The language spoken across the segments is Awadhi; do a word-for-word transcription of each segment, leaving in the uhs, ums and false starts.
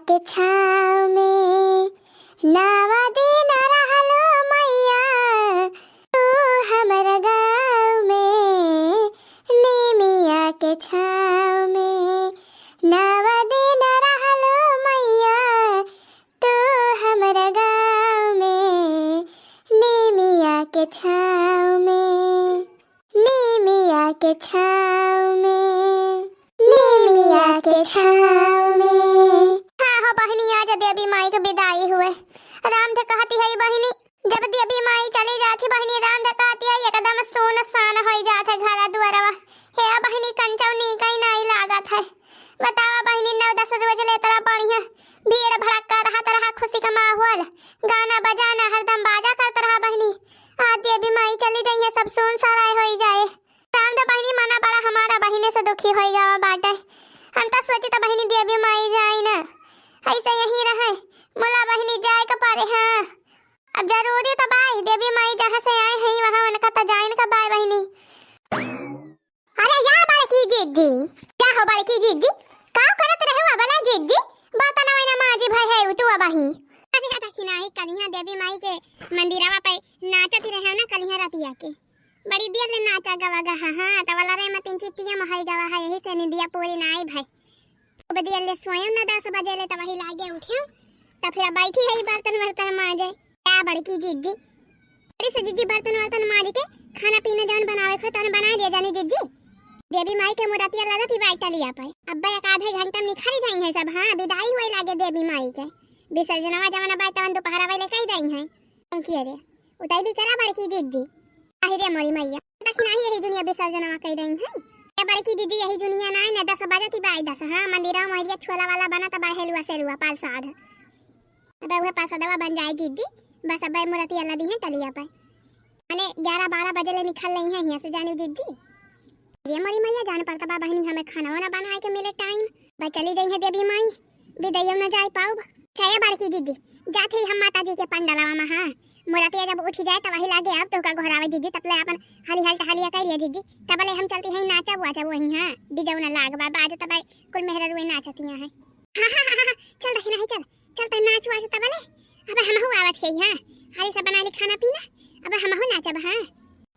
के छाँव में नवा दिन रहलो मैया, तू हमर गाँव में नीमिया के छाँव में नवा दिन रहलो मैया, तू हमर गाँव में नीमिया के छाँव में, नीमिया के छाँव में, नीमिया के छाँव में। हाँ हो बहिनी, आज देवी माई के विदाई हुए। राम धे कहती है बहिनी, जब देवी माई चली जाती बहिनी, राम धे कहती है एकदम सुनसान होई जात है घरा दुआरवा। हे बहिनी, कंचौ नीक ही नाई लागत है। बतावा बहिनी, नौ दस रोज लेत रहा बढ़िया, भीड़ भड़क्का रहत रहा, खुशी का माहौल, गाना बजाना हरदम बाजा करत रहा बहिनी। आ देवी माई चली जाई है, सब सुन सराय होई जाए। राम दा बहिनी, मना बड़ा हमारा बहिने से दुखी होई गवा बाटे। हम तो सोची तो बहिनी देवी माई जाई ना, ऐसे यही रहे, मुला बहिनी जाए के पारे। हाँ, अब जरूरी तो बाय, देवी माई जहाँ से आए हैं वहाँ उनका तो जाइन का बाय बहिनी। अरे या बड़की जिज्जी, क्या हो बड़की जिज्जी, का करत रहे हो बला जिज्जी? बर्तन वैना माजी भय है तू अबही। अरे देखी नाही, कलिहा देवी माई के मंदिरवा पे नाचत रहे ना कलिहा रतिया के। बड़ी देर ले नाचा गवा गा, हाँ, हाँ, तो वाला रे में तीन चित्तिया में है गवा है, यही से निंदिया पूरी नाई भाई। खूब देर ले सोयम ना दस बजे ले, तो वही लागे उठ्यम, तो फिर बैठी है बर्तन वर्तन माजे। क्या बड़की जिज्जी, अरे से जिज्जी बर्तन वर्तन माज के खाना पीना जौन बनावे को तौन बनाए दिया जानी जिज्जी। देवी माई के मुरतिया लगा थी बाई टलिया पे। अब्बा एक आधे घंटा में निखरी जाई है सब, हाँ, विदाई हुए लागे देवी माई के। विसर्जनवा जवन बाई तवन दोपहरा वाले कई जाई है। कौन किया रे? उताई भी करा बड़की जिज्जी। आही रे मोरी मैया, देखी नाही यही जुनिया विसर्जनवा कई रही है। ए बड़की जिज्जी यही जुनिया ना है ना, दस बजे थी बाई दस, हाँ, मंदिरा मोहरिया छोला वाला बना त बाई हेलुआ सेलुआ प्रसाद। अबे उहे प्रसादवा बन जाए जिज्जी, बस अबे मुरतिया लदी है टलिया पे। माने ग्यारह बारह बजे ले निकल रही है यहाँ से जानी जिज्जी। ये मोरी मैया जान पड़ता बा बहिनी, हमें खाना वाना बनाए के मिले टाइम। बस चली जाई है देवी माई, विदैयो न जाए पाउब। चाहे बड़की जिज्जी, जात ही हम माता जी के पंडलवा में, हाँ। मुरतिया जब उठ जाए तब वही लागे अब तो का घोरावे जिज्जी, तबले अपन हाली हाल टहलिया करिए जिज्जी। तबले हम चलती हैं नाचब वाचब वहीं, हाँ। डीजे न लाग बा, बाज तब कुल मेहरा रुए नाचतिया हैं। हाँ, हाँ, हाँ, हाँ, चल बहिना, ही चल, चल तै नाच वाच तबले। अब हमहू आवत है, हाँ, हाली से बना ली खाना पीना, अब हमहू नाचब, हाँ।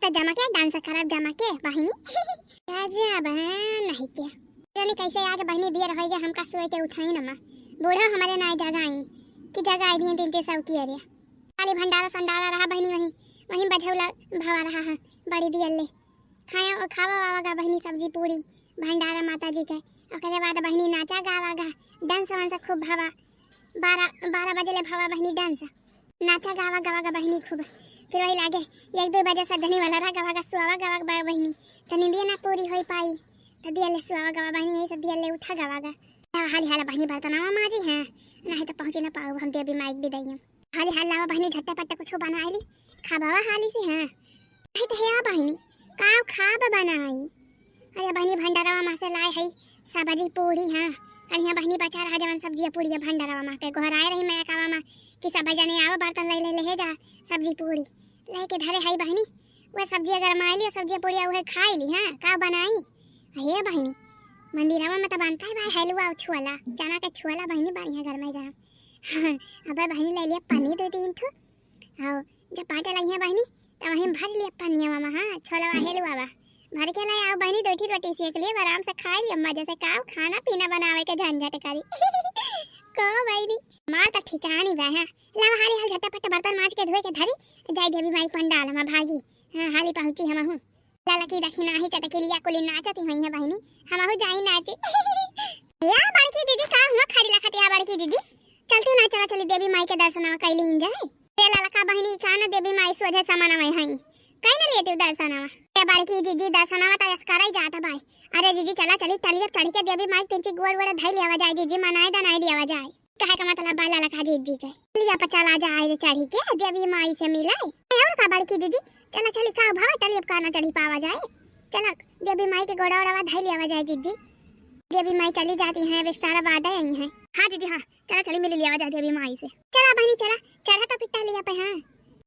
तो जमा के डांस करब, जमा के बहिनी। गजब, हाँ, नहीं के। जानी कैसे आज बहिनी देर होई गया, हमका सोए के उठाई न माँ। बूढ़ो हमारे नाई जगाई, कि जगाई दिए दिन के सब किए रे। खाली भंडारा संडारा रहा बहिनी, वहीं, वहीं बझौला भवा रहा है, बड़ी दियल ले। खाया, खावा वावा गा बहिनी सब्जी पूरी, भंडारा माता जी के। ओकरे बाद बहिनी नाचा गावा गा, डांस वांस खूब भवा। बारह, बारह बजे ले भवा बहिनी डांस। नाचा गावा गावा गा बहिनी खूब। फिर वही लागे, एक दो बजे से ढनी वाला रहा गावा गा, सुआवा गावा गा बहिनी। तो नींदिया ना पूरी होई पाई। तो दिया ले सुआवा गावा बहिनी, यही से दिया ले उठा गावा गा। हाली हाला बहिनी बर्तनवा माजी हैं, नहीं तो पहुँचे ना पाऊ हम देवी माई के विदाई में। हाली हाल लावा बहिनी, झट्टा पट्टा कुछ बनाए ली, खाबावा हाली से, हाँ। अरे तो हे बहिनी, का खाब बनाई? अरे बहिनी, भंडारवा में से लाए है सब्जी पूरी, हाँ। कल यहाँ बहिनी बचा रहा जवन सब्जी पूरी है भंडारवा में के, गोहराए रही मैं कावा में कि सब जने आवा बर्तन ले ले, ले जा सब्जी पूरी। लेके धरे है बहिनी, वह सब्जी अगर माय ली, सब्जी पूरी वह खाए ली, हाँ। का बनाई? हे बहिनी, मंदिरवा में तो बनता है भाई हलवा और छोला, चना के छोला बहिनी बढ़िया गरम गरम। अबे बहिनी ले लिया पनीर दो तीन ठो, और जब पाटे लगी है बहिनी, तब वहीं भर लिया पनिया में, हाँ, छोला हलवा बा। भर के लाए आओ बहिनी, दो ठो रोटी सेक लिए, आराम से खाए लिए, मजे से खाओ, खाना पीना बनावे के झंझट करी। को बहिनी, मार तो ठिकानी बा, हाँ। लावा हाली हाल झट्टा पट्टा बर्तन माज के धोए के धरी, जाई देवी माई पंडाल में भागी। हाँ, हाली पहुँची हमहू। ललकी दखिनाही चटकिलिया कुली नाचत ही होई है बहिनी, हमहू जाई नाचे। या बड़की दीदी, का हुआ खड़ी लखत या बड़की दीदी? चलती ना, चला चली देवी माई के दर्शनवा कइली जाए। रे ललका बहिनी, का ना देवी माई सोझे समनवे हई, कई ना लिए तू दर्शनवा। ए बड़की जीजी, दर्शनवा त यस कराई जात बाई। अरे जीजी, चला चली टलिया चढ़ी के देवी माई तिनची गोड़ वोड़ धई लियावा जाए जीजी, मनाए दनाए लियावा जाए। कहे का मतलब बा ललका जीजी के। टलिया पर चला जाए रे चढ़ी के देवी माई से मिले। ए, और का बड़की जीजी, चला चली का भावा टलिया पर का ना चढ़ी पावा जाए। चला देवी माई के गोड़ा ओड़वा धई लियावा जाए जीजी। देवी माई चली जाती हैं, अब एक सारा बाद आई हैं। हाँ जीजी हाँ, चला चली मिल लियावा जाए देवी माई से। चला बहिनी चला, चला तो पिता लिया पे। हाँ।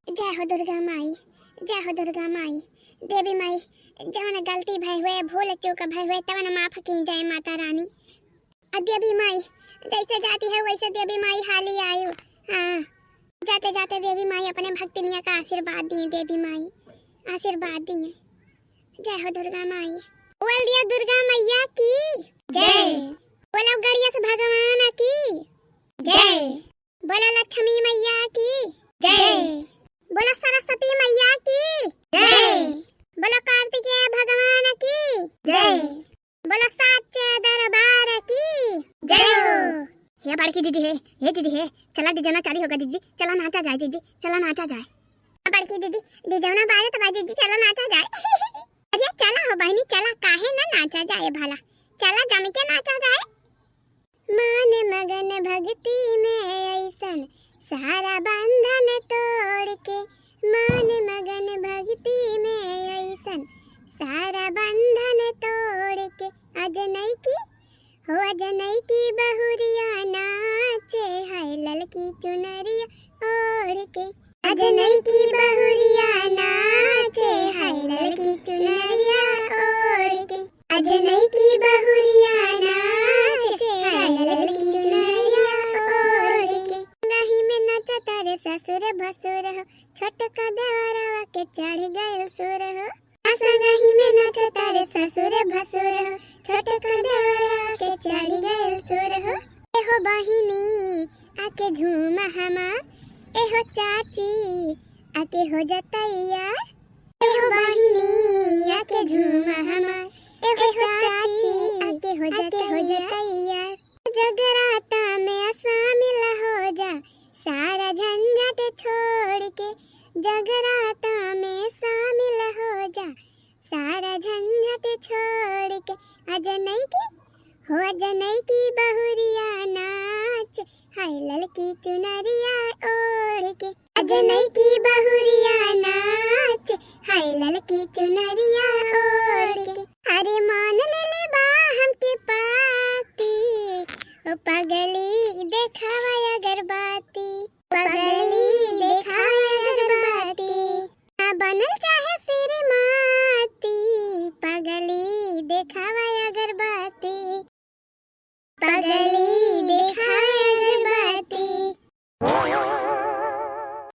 जय हो दुर्गा माई, जय हो दुर्गा माई। देवी माई, जवन गलती भय हुए, भूल चूक भय हुए, तवन माफ की जाए माता रानी। आ देवी माई, जैसे जाती है वैसे देवी माई हाली आयु। हाँ, जाते जाते देवी माई अपने भक्तिनिया का आशीर्वाद दिए, देवी माई आशीर्वाद दिए। जय हो दुर्गा माई। बोल दिया दुर्गा मैया की जय। बोलो गणेश भगवान की जय। बोलो लक्ष्मी मैया की जय। बोलो सरस्वती मैया की जय। बोलो कार्तिकेय भगवान की जय। बोलो साचे दरबार की जय हो। हे बड़की जीजी हे, हे जीजी हे, चला डीजे ना चालू होगा जीजी, चला नाचा जाए जीजी, चला नाचा जाए। बड़की जीजी, डीजे ना बाजे तो बाजे जीजी, चला नाचा जाए। अरे चला हो बहिनी, चला, काहे ना नाचा जाए भला, चला जम के नाचा जाए। मान मगन भक्ति में ऐसन सारा बंधन तोड़ के, मान मगन भक्ति में ऐसन सारा बंधन तोड़ के, अजनई की, हो अजनई की बहुरिया नाचे है ललकी चुनरिया ओढ़ के। अजनई की बहुरिया नाचे है ललकी चुनरिया ओढ़ के। अजनई की बहुरिया नाचे है ललकी चुनरिया ओढ़ के। संगही में नाचा तारे ससुर भसुर हो, छोटका देवरवा के चढ़ गइल सुर हो। संगही में नाचा तारे ससुर भसुर हो, छोटका देवरवा के चढ़ गइल सुर हो। एहो बहिनी आके झूमा हमार, एहो चाची आके हो जा तैयार। एहो बहिनी आके झूमा हमार, एहो चाची आके हो जा तैयार। जगराता में शामिल हो जा, सारा झंझट छोड़ के। जगराता में शामिल हो जा, सारा झंझट छोड़ के। अजनई की, हो अजनई की बहुरिया नाच, हाय ललकी चुनरिया ओढ़ के। अजनई की बहुरिया नाच, हाय ललकी चुनरिया ओढ़ के। अरे मान ले ले बा हमके पाती, ओ पगली देखावा अगरबत्ती। पगली देखावा अगरबत्ती। ना बनल चाहे श्रीमती, पगली देखावा अगरबत्ती। पगली देखा